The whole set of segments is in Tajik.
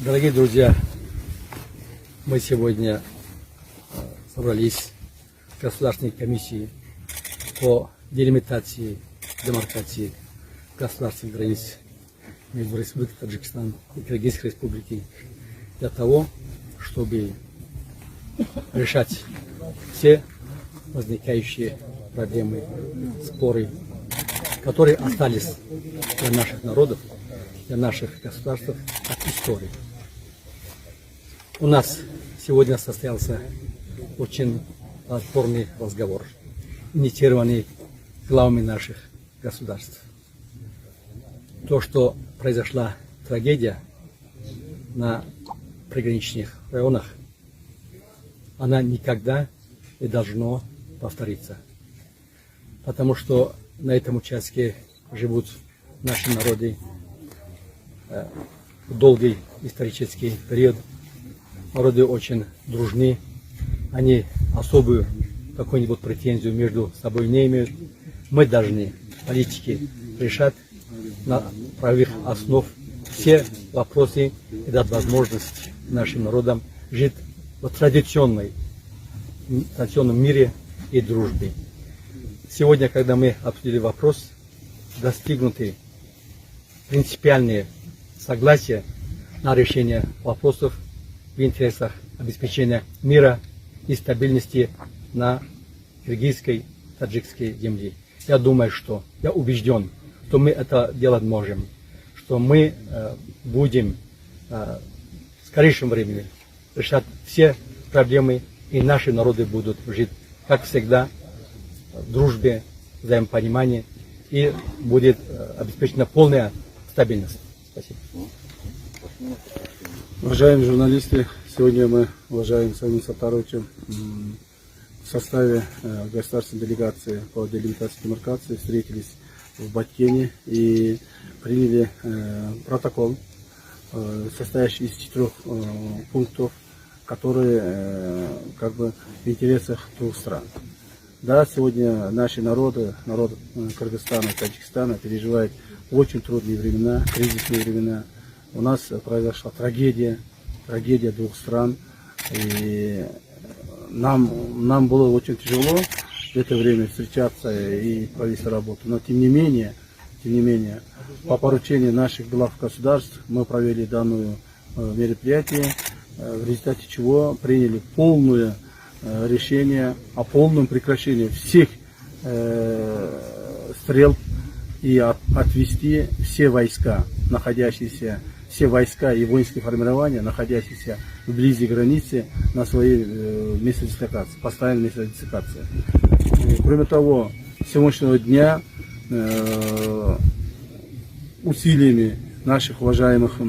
Дорогие друзья, мы сегодня собрались в Государственной комиссии по делимитации, демаркации государственных границ между Республикой Таджикистан и Кыргызской Республикой для того, чтобы решать все возникающие проблемы, споры, которые остались для наших народов, для наших государств от истории. У нас сегодня состоялся очень плодотворный разговор, инициированный главами наших государств. То, что произошла трагедия на приграничных районах, она никогда не должно повториться. Потому что на этом участке живут наши народы в долгий исторический период. Народы очень дружны, они особую какую-нибудь претензию между собой не имеют. Мы должны, политики, решать на правовых основ все вопросы и дать возможность нашим народам жить в традиционном мире и дружбе. Сегодня, когда мы обсудили вопрос, достигнуты принципиальные согласия на решение вопросов в интересах обеспечения мира и стабильности на киргизской, таджикской земле. Я думаю, что я убежден, что мы это делать можем, что мы будем в скорейшем времени решать все проблемы, и наши народы будут жить, как всегда, в дружбе, взаимопонимании, и будет обеспечена полная стабильность. Спасибо. Уважаемые журналисты, сегодня мы, уважаемым Самим Сатаровичем, в составе государственной делегации по делимитации и демаркации встретились в Баткене и приняли протокол, состоящий из четырех пунктов, которые как бы в интересах двух стран. Да, сегодня наши народы, народ Кыргызстана и Таджикистана, переживают очень трудные времена, кризисные времена. У нас произошла трагедия, трагедия двух стран. И нам было очень тяжело в это время встречаться и провести работу. Но тем не менее, по поручению наших глав государств мы провели данное мероприятие, в результате чего приняли полное решение о полном прекращении всех стрельб и отвести все войска, находящиеся, все войска и воинские формирования, находящиеся вблизи границы, на свои места дислокации, постоянные места дислокации. И, кроме того, с сегодняшнего дня усилиями наших уважаемых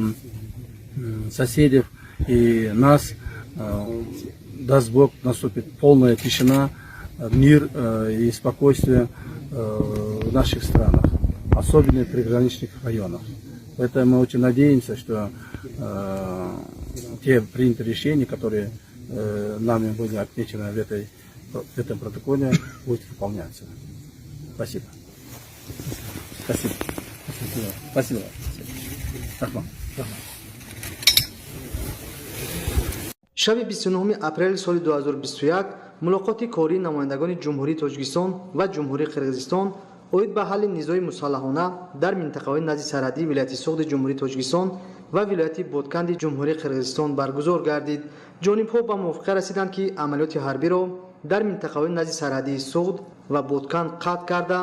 соседей и нас, даст Бог, наступит полная тишина, мир и спокойствие в наших странах, особенно в приграничных районах. Поэтому мы очень надеемся, что те принятые решения, которые нами были отмечены в этом протоколе, будут выполняться. Спасибо. Спасибо. Спасибо. Рахмат. Рахмат. Шаби 29 апрели соли 2021 мулоқоти кории намояндагони Ҷумҳурии Тоҷикистон ва Ҷумҳурии Қирғизистон оид ба ҳалли низои мусаллаҳона дар минтақаҳои назди сарҳадии вилояти Суғди Ҷумҳурии Тоҷикистон ва вилояти Ботканди Ҷумҳурии Қирғизистон баргузор гардид. Ҷонибҳо ба мувофиқа расиданд, ки амалиёти ҳарбиро дар минтақаҳои назди сарҳадии Суғд ва Ботканд қатъ карда,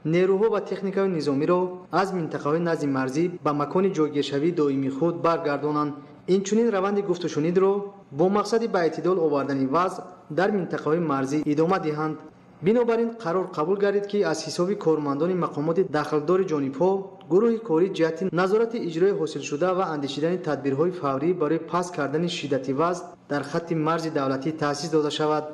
нерӯҳо ва техникаи низомиро аз минтақаҳои назди марзӣ ба макони ҷойгиршавии доимии худ баргардонанд. Инчунин раванди гуфтушунидро бо мақсади ба эътидол овардани вазъ дар минтақаҳои марзӣ идома диҳанд. Бинобар ин, қарор қабул гардид, ки аз ҳисоби кормандони мақомоти дахлдори ҷонибҳо гурӯҳи корӣ ҷиҳати назорати иҷрои ҳосилшуда ва андешидани тадбирҳои фаврӣ барои паст кардани шиддати вазъ дар хатти марзи давлатӣ таъсис дода шавад.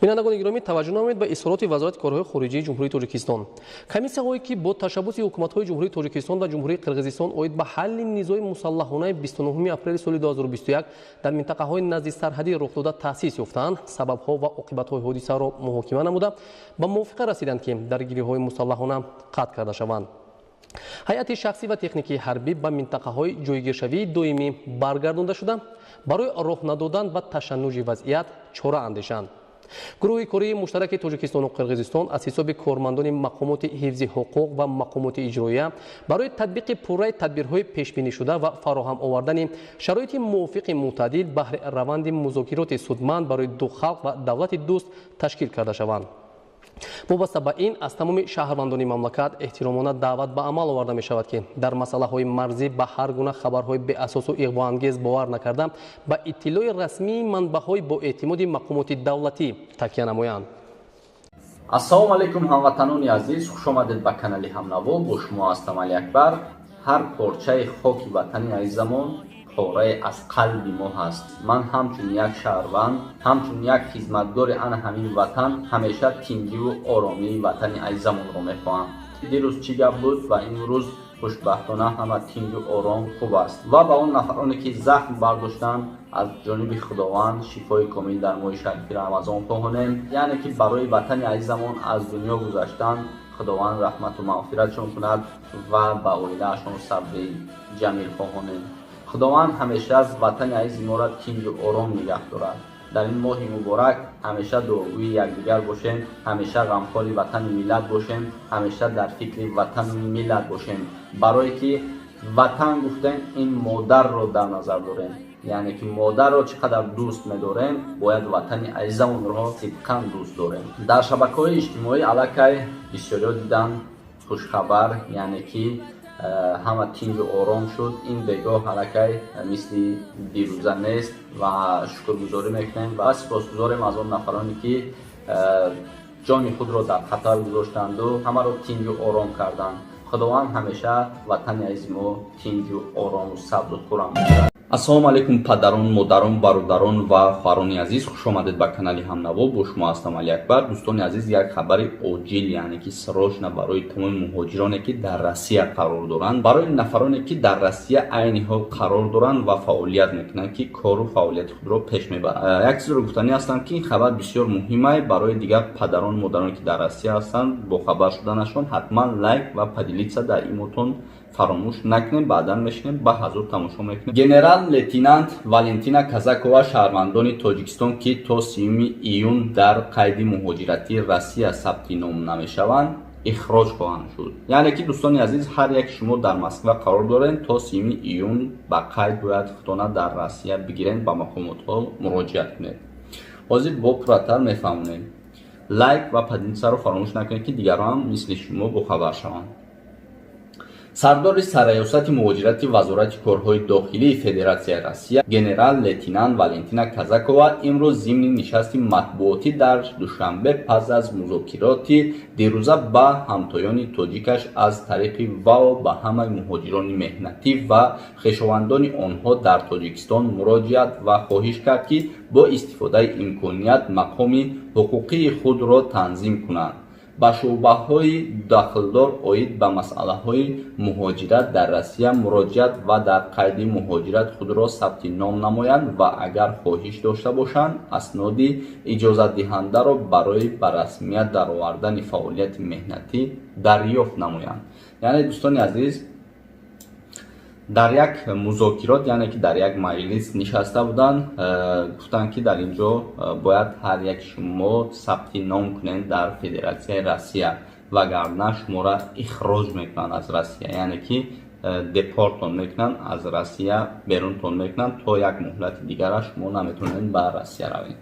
Бинандагони гиромӣ, таваҷҷӯҳ намоед ба изҳороти Вазорати корҳои хориҷии Ҷумҳурии Тоҷикистон. Комиссияҳое, ки бо ташаббуси ҳукуматҳои Ҷумҳурии Тоҷикистон ва Ҷумҳурии Қирғизистон оид ба ҳалли низои мусаллаҳонаи 29 апрели соли 2021 дар минтақаҳои назди сарҳадӣ рухдода таъсис ёфтаанд, сабабҳо ва оқибатҳои ҳодисаро муҳокима намуда, ба мувофиқа расиданд, ки даргириҳои мусаллаҳона қатъ карда шаванд. Ҳайати шахсӣ ва техникии ҳарбӣ ба минтақаҳои ҷойгиршавии доимӣ баргардонда шуда, барои роҳ надодан ба ташаннуҷи вазъият чора андешанд. Гурӯҳи кории муштараки Тоҷикистону Қирғизистон аз ҳисоби кормандони мақомоти ҳифзи ҳуқуқ ва мақомоти иҷроия барои татбиқи пурраи тадбирҳои пешбинишуда ва фароҳам овардани шароити мувофиқи мӯътадил баҳри раванди музокироти судманд барои ду халқ ва давлати дӯст ташкил карда шаванд. Вобаста ба ин аз тамоми шаҳрвандони мамлакат эҳтиромона даъват ба амал оварда мешавад, ки дар масъалаҳои марзӣ ба ҳар гуна хабарҳои беасосу иғвоангез бовар накарда, ба иттилои расмии манбаъҳои боэътимоди мақомоти давлатӣ такя намоянд. Ассалому алайкум, ҳамватанони азиз, хушомадед ба канали Ҳамнаво. Бо шумо ҳастам Алиакбар. Ҳар порчаи хоки ватани азизамон порае аз қалби мо ҳаст. Ман ҳамчун як шаҳрванд, ҳамчун як хизматгори ана ҳамин ватан ҳамеша тинҷиву оромии ватани азизамонро мехоҳам. Дирӯз чӣ гап буд ва имрӯз хушбахтона ҳама тинҷу ором, хуб аст. Ва ба он нафароне, ки захм бардоштанд, аз ҷониби Худованд шифои комил дар моҳи шарифи Рамазон хоҳонем. Яъне ки барои ватани азизамон аз дунё гузаштанд, Худованд раҳмату мағфиратшон кунад ва ба оилаашон сабри ҷамил хоҳонем. Худованд ҳамеша аз ватани азизи моро тинҷу ором нигаҳ дорад. Дар ин моҳи муборак ҳамеша дуогӯи якдигар бошем, ҳамеша ғамхори ватани миллат бошем, ҳамеша дар фикри ватану миллат бошем. Барое ки ватан гуфтем, ин модарро дар назар дорем. Яъне ки модарро чӣ қадар дӯст медорем, бояд ватани азизамонро сидқан дӯст дорем. Дар шабакаҳои иҷтимоӣ аллакай бисёриҳо диданд хушхабар, яъне ки ҳама тинҷу ором шуд. Ин бегоҳ аллакай мисли дирӯза нест ва шукргузорӣ мекунем ва сипосгузорем аз он нафароне, ки ҷони худро дар хатар гузоштанду ҳамаро тинҷу ором карданд. Худованд ҳамеша ватани азизи мо тинҷу орому сабзу хуррам бошад. Ассалому алайкум, падарон, модарон, бародарон ва хоҳарони азиз, хушомадед ба канали Ҳамнаво. Бо шумо ҳастам Алиакбар. Дӯстони азиз, як хабари оҷил, яъне ки срочно, барои тамоми муҳоҷироне, ки дар Россия қарор доранд, барои нафароне, ки дар Россия айни ҳол қарор доранд ва фаъолият мекунанд, ки кору фаъолияти худро пеш мебаранд. Як чизро гуфтанӣ ҳастам, ки ин хабар бисёр муҳимай барои дигар падарон, модароне, ки дар Россия ҳастанд, бохабар шуданашон. Ҳатман лайк ва поделиться дар имотон фаромӯш накунем. Баъдан мешинем, ба ҳазур тамошо мекунем. Генерал лейтенант Валентина Казакова шаҳрвандони Тоҷикистон, ки то 30-уми июн дар қайди муҳоҷиратии Россия сабти ном намешаванд, ихроҷ хоҳанд шуд. Яъне ки, дӯстони азиз, ҳар яки шумо дар Москва қарор доред, то 30-уми июн ба қайд бояд худона дар Россия бигиред, ба мақомотҳо муроҷиат кунед. Ҳозир бо пурратар мефаҳмонем. Лайк ва поделиться ро фаромӯш накунед, ки дигарон ҳам мисли шумо бохабар шаванд. Сардори Сарраёсати муҳоҷирати Вазорати корҳои дохилии Федератсияи Россия генерал-лейтенант Валентина Казакова имрӯз зимни нишасти матбуотӣ дар Душанбе пас аз музокироти дирӯза ба ҳамтоёни тоҷикаш аз тариқи ВАО ба ҳамаи муҳоҷирони меҳнатӣ ва хешовандони онҳо дар Тоҷикистон муроҷиат ва хоҳиш кард, ки бо истифодаи имконият мақоми ҳуқуқии худро танзим кунанд, ба шӯъбаҳои дахлдор оид ба масъалаҳои муҳоҷират дар Россия муроҷиат ва дар қайди муҳоҷират худро сабти ном намоянд ва агар хоҳиш дошта бошанд, асноди иҷозатдиҳандаро барои ба расмият даровардани фаъолияти меҳнатӣ дарёфт намоянд. Яъне, дӯстони азиз, дар як музокирот, яъне ки дар як маҷлис нишаста буданд, гуфтанд, ки дар ин ҷо бояд ҳар як шумо сабти ном кунед дар Федератсияи Россия, вагарна шуморо ихроҷ мекунанд аз Россия, яъне ки депортон мекунанд, аз Россия берунтон мекунанд. То як муҳлати дигара шумо наметавонед ба Россия равед.